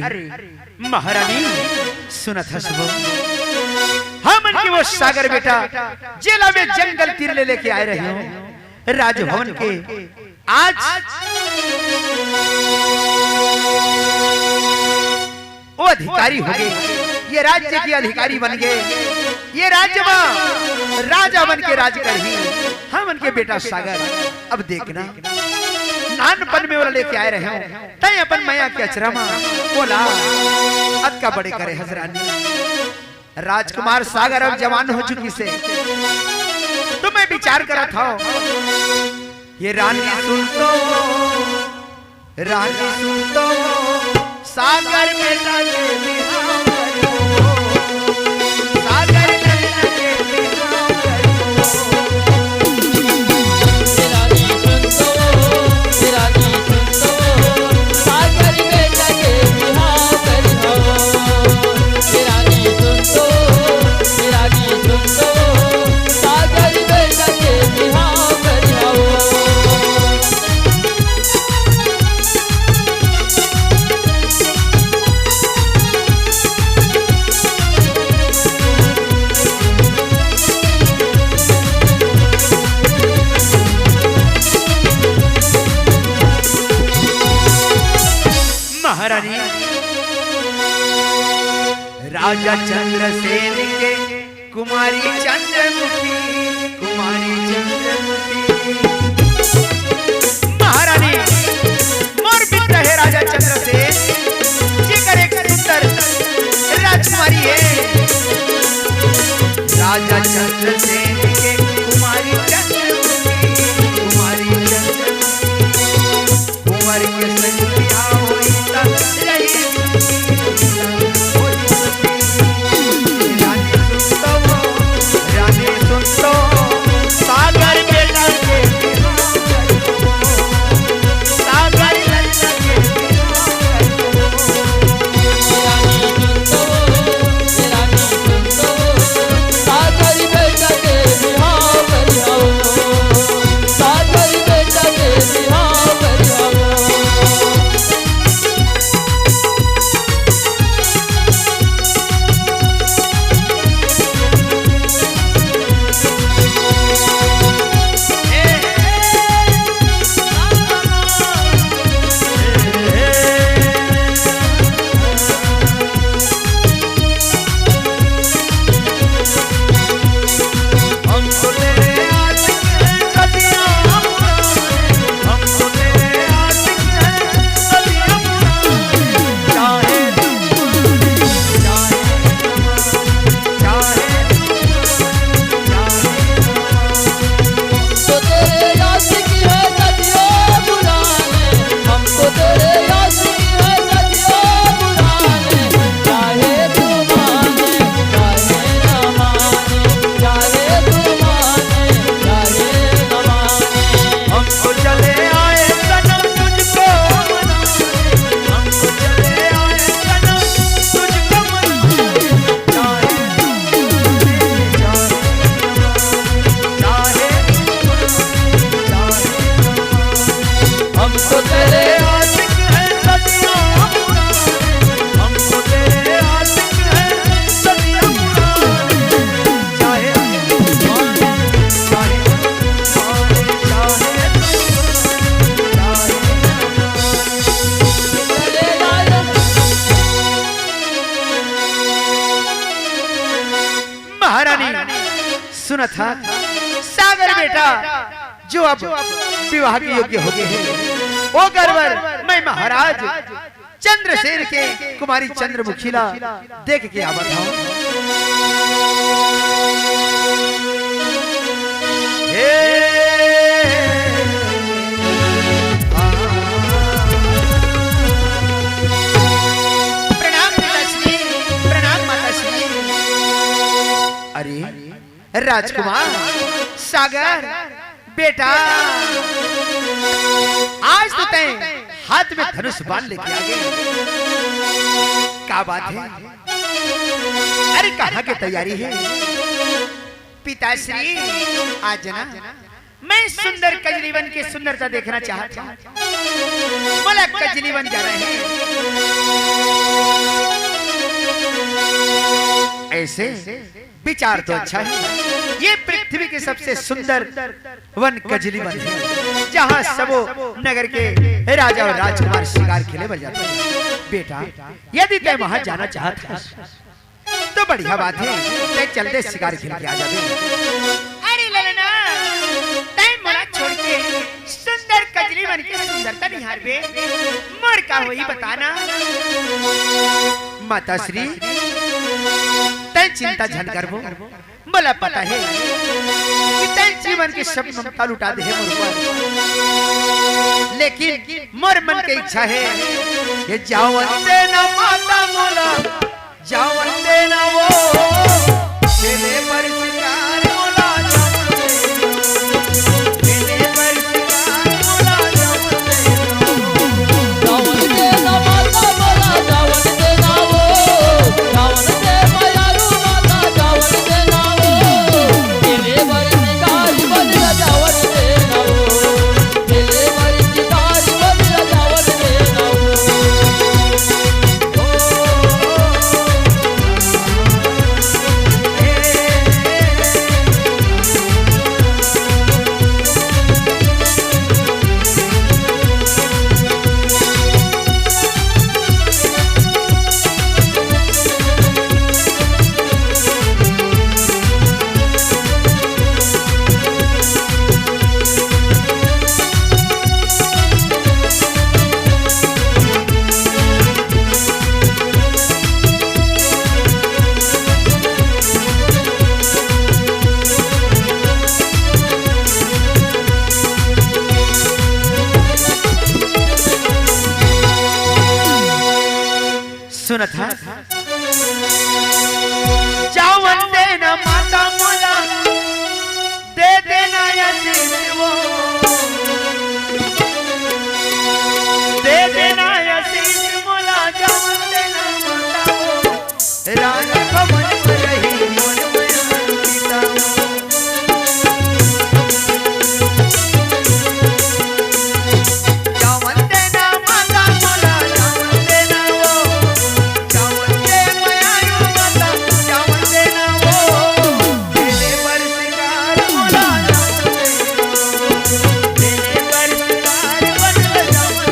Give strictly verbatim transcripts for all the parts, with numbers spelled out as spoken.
अरे महारानी, सुनत हस वो, हमन के वो सागर बेटा जेला मैं जंगल तीर ले लेके आए रहे हंव राजभवन के। आज वो अधिकारी हो गे, ये राज्य के अधिकारी बन गे, ये राज्य म राजा बन के राज करही। हमन के बेटा सागर, अब देखना, नानपन में ओला लेके आए रहे हंव, तैं अपन मया के अचरा म ओला अतका बड़े करे हस रानी। राजकुमार सागर अब जवान हो चुकिस हे, त मैं विचार करत हंव, ये रानी सुन तो, रानी सुन तो, सागर बेटा के बिहाव करिहंव, सागर लइका के बिहाव करिहंव। महारानी, राजा चंद्रसेन के कुमारी चंद्रमुखी, कुमारी चंद्रमुखी। महारानी, मोर मित्र हे राजा चंद्रसेन, जेकर एक सुंदर राजकुमारी हे। राजा चंद्रसेन के कुमारी चंद्रमुखी, कुमारी चंद्रमुखी। कुंवर के संग बिहाव होई त रही। रानी सुन तो, रानी सुन तो, सागर बेटा के बिहाव करिहंव, सागर लइका के बिहाव करिहंव। महारानी, सुनत हस, सागर बेटा जो अब विवाह के योग्य हो गे हे, ओकर बर मैं महाराज चंद्रसेन के कुमारी चंद्रमुखी ला देख के आवत हंव। हे, आ, प्रणाम पिताश्री, प्रणाम माताश्री। अरे राजकुमार सागर, बेटा, आज तो तैं हाथ में धनुष बाण लेके आ गे। का बात हे? अरे, कहाँ के तैयारी हे? पिताश्री, आज ना मैं सुंदर कजरीवन के सुंदरता देखना चाहत हंव। मोला कजली वन जाना हे। ऐसे विचार तो अच्छा है। ये पृथ्वी के सबसे सुंदर वन कजली वन है, जहाँ सबो नगर के राजा और राजकुमार शिकार खेले बर जाथे। बेटा, यदि तैं वहाँ जाना चाहत हस, तो बढ़िया बात है, तैं चल दे, शिकार खेल के आ जाबे। अरे ललना, तैं मोला छोड़ के सुंदर कजली मन के सुंदरता निहारबे, मोर का होही बता ना। माता श्री, तैं चिंता झन करबो, मोला पता है कि तैं जीवन के सब ममता लुटा दे हे मोर ऊपर, लेकिन मोर मन के इच्छा है कि जावन दे ना माता मोला, जावन दे ना वो, तेरे पर शिकार मोला, जावन दे ना वो, तेरे पर शिकार मोला, जावन दे ना वो। सुनत हस? जावन देना माता मोला, दे देना आशीष वो, दे देना आशीष मोला, जावन देना माता वो। राजभवन में रही मोर मया सीता। जावन देना माता मोला, जावन देना वो, जावन दे मयारू माता, जावन देना वो। तेरे पर शिकार मोला, जावन देना वो। तेरे पर शिकार बन जावन देना वो।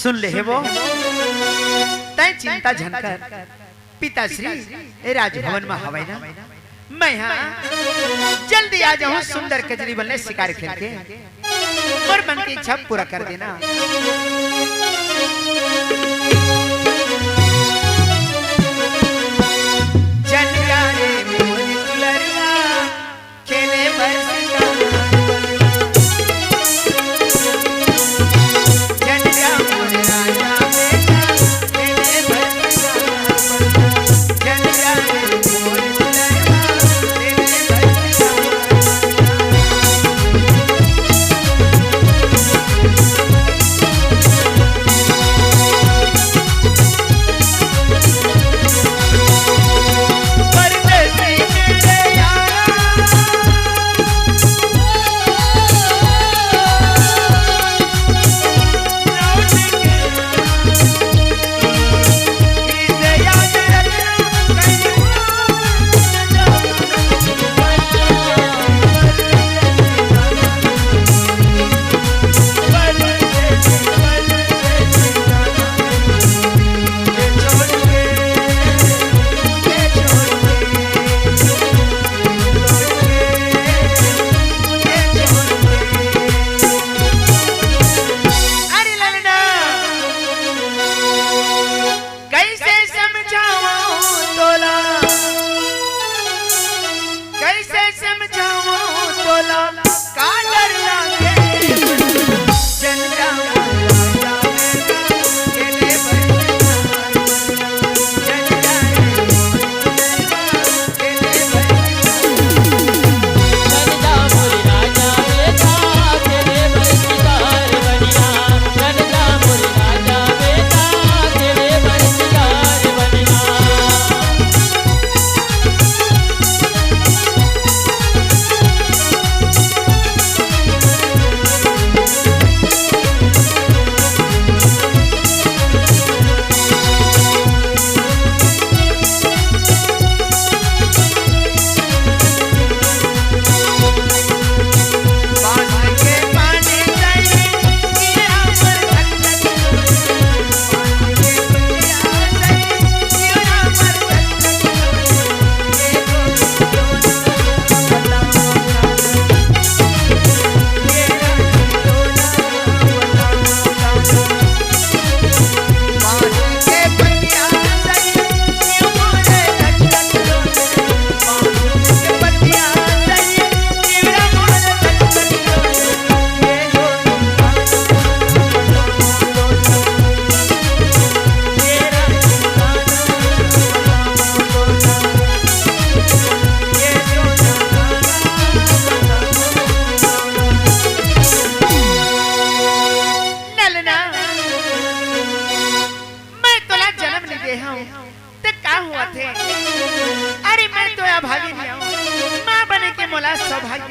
सुन ले हे वो, तैं चिंता झन कर। पिताश्री, ए राजभवन में हवय ना, मैं हा जल्दी आ जाहूँ सुंदर कजरी बन ले शिकार खेल के। मोर मन की इच्छा पूरा कर देना। जन जाने मोर दुलरिया, खेले बर शिकार बन ले।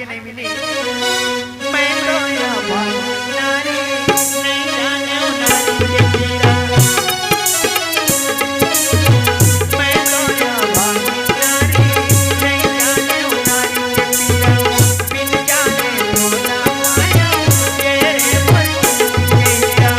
नहीं मिली। मैं तो या भाई नारी, नहीं जाने नारी के पीरा। मैं तो या भाई नारी, नहीं जाने नारी के पीरा। बिन जाने तो ना आया, ये रे मोर पीरा।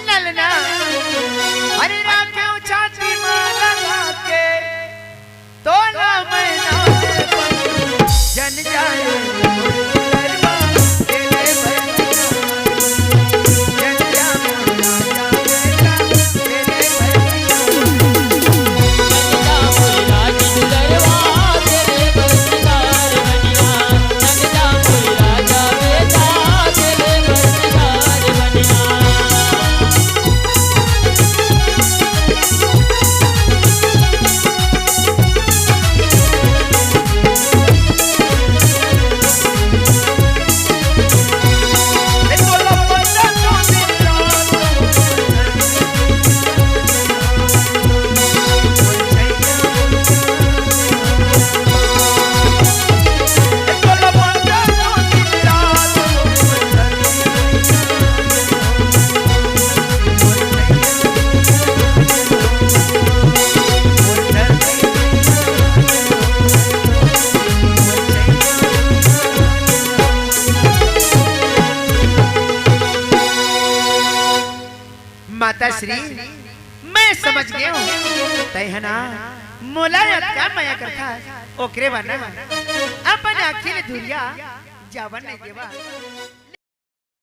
ललना, अरे राखेव छाती मा लगा के, तोला मैं ना दे पाऊं, जन जाए मोर दुलरवा, तेरे बरतिया, जन जा मोर राजा बेटा, तेरे बरतिया। माता श्री, मैं समझ गया हूँ। तै है ना, मोला अतका मया करथा, ओकरे बर ना, अपन आँखी ले दूरिहा जावन नहीं देवा।